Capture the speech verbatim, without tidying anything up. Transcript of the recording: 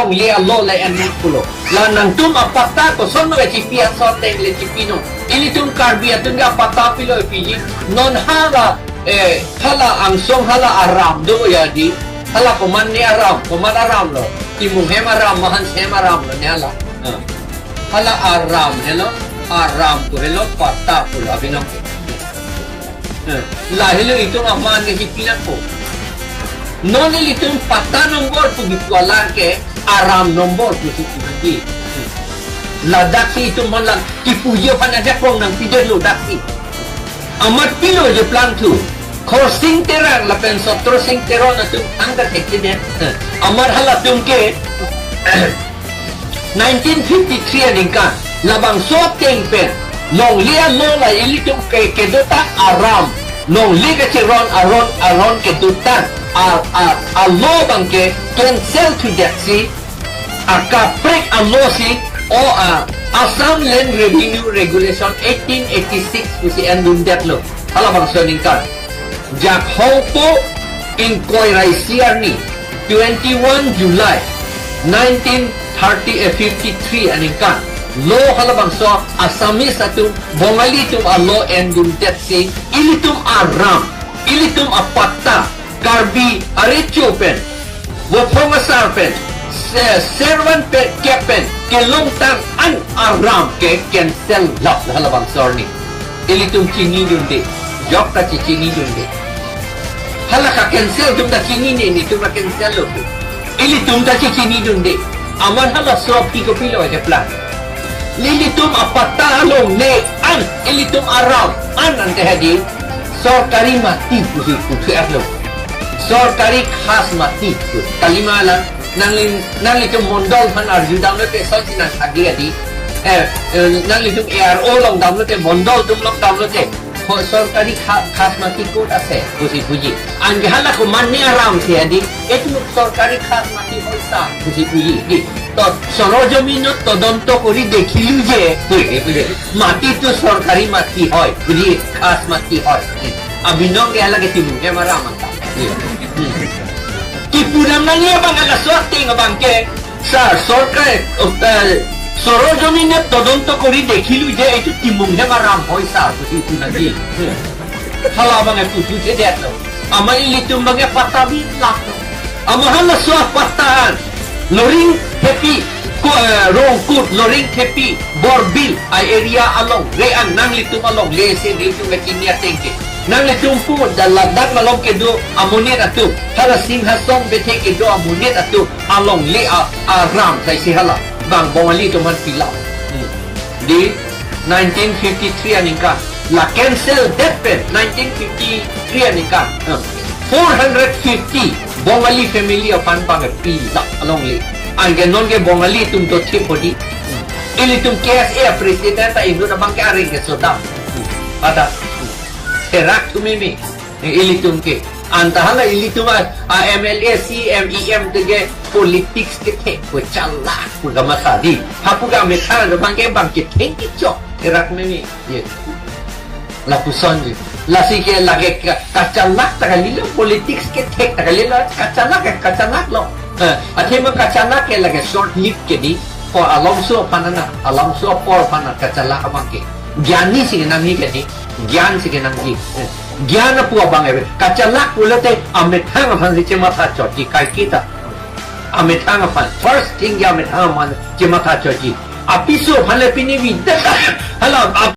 longle alo le en pulo. La nangtum apatta koson lo chipi ason deng le chipinon. Ilitum Karbi atum ke apatta pilo piji. Non hala, eh, hala angsong hala aram do ya di. Hala komat ne aram, komat aram lo. Timung hem aram, Mahan hem aram lo ne hala. Ha. Hala aram helo, aram pu helo, patta pulo abinong. Eh, lahelo itum aman ke hipilang ko. Non ilitum patta nombor pu bipualar ke aram nombor pu si pu lagi. Ladak si itum man lang kipuji aphan ajakong nangpidetlo dak si. Amat pilo je plangthu. Khorsing Terang lapen Sotro Sing Teron atum angka tekjeden. Eh, amat halatum ke nineteen fifty-three aningkan labangso ateng pen longle alo la ilitum ke kedotang aram, longle kacheron aron aron kedotang a, a, alo abang ke cancel thudet si akaprek alo si o a Assam Land Revenue Regulation eighteen eighty-six pusi endundetlo. Halabangso aningkan Jakhong po ingkoi ra isi arni, twenty-one July nineteen thirty, eh, fifty-three aningkan lo halabangso Assamese atum Bongali atum alo endundet si ilitum aram, ilitum apatta, Karbi arecho pen, Vophong asar pen, se-, servan pen, kep pen kelongtang an aram ke cancel lap halabangso arni. Ilitum chinidunde, jok ta chichinidunde. Hala ka cancel atum ta chinine, netum ta cancel lo. Ilitum ta chichinidunde. Amat halaso aphi kopilo aja plan. Ilitum apatta alongle an, ilitum aram an ante hadi sorkari mati pusi puthu arlo. Sorkari khas mati pu. Kalima la nangli, nanglitum mondol aphan arjudamlote, sol si nang adi adi. Eh, eh, nanglitum A R O longdamlote, mondol atum longdamlote. Ho, sorkari kha-, khas mati kot ase pusi puji. Anke hala komat ne aram si adi, "Etu sorkari khas mati hoisa" pusi puji. Di, to, সরজমিনত তদন্ত কৰি দেখিলো যে, মাটিটো চৰকাৰী মাটি হয়, বুলি খাছ মাটি হয়। Abinong ke hala ke timung hem aram anta. Kipu dam nangji abang halaso ateng abang ke, sir, sorkar, eh, সরজমিনে তদন্ত কৰি দেখিলো যে এইটো timung hem aram হয়, sir, pusi pu nangji. Hala abang ke puthu thedet lo. Amat ilitum abang ke patta bi lak lo. Amat halaso apatta an Loringthepi, ko, eh, Rongkut, Loringthepi, Borbil a area alongle an, nanglitum alongle si netum kachini ateng ke. Nanglitum pu da ladak malom kedo amonit atum, hala Singhason bethe kedo amonit atum alongle a, aram sai si hala. Bang Bongali atum aphan pilap. Hmm. Di nineteen fifty-three aningkan la cancel det pen, nineteen fifty-three aningkan, eh, four hundred fifty Bongali family aphan bang pilap alongle. Anke non ke Bongali atum dothe podi. Hmm. Ilitum K S A president ta indun abang ke areng keso dam. Hmm. Pada. Hmm. Therak thu meme. Ilitum ke. Anta hala ilitum a, a M L A, C M, E M te ke politics kethek, kachalak pu kamatha di. Hapu kamethang abang ke bang ketheng kechok. Therak meme. Ye. Lapuson ji. Lasi ke lake ka-, kachalak ta kalilo, politics kethek ta kalilo, kachalak ke kachalak lo. Eh, athema kachalak ke lake short lived ke di. Ko alongso aphan na, alongso apor aphan na kachalak abang ke. Gyani si kenangji ke di, gyan si kenangji. Eh, gyan apu abang ebe. Kachalak pulote amethang aphan si chematha chotji kaiketa. Amethang aphan. First thing ke amethang aphan chematha chotji. Apiso aphan le pini vida. Hala, ap-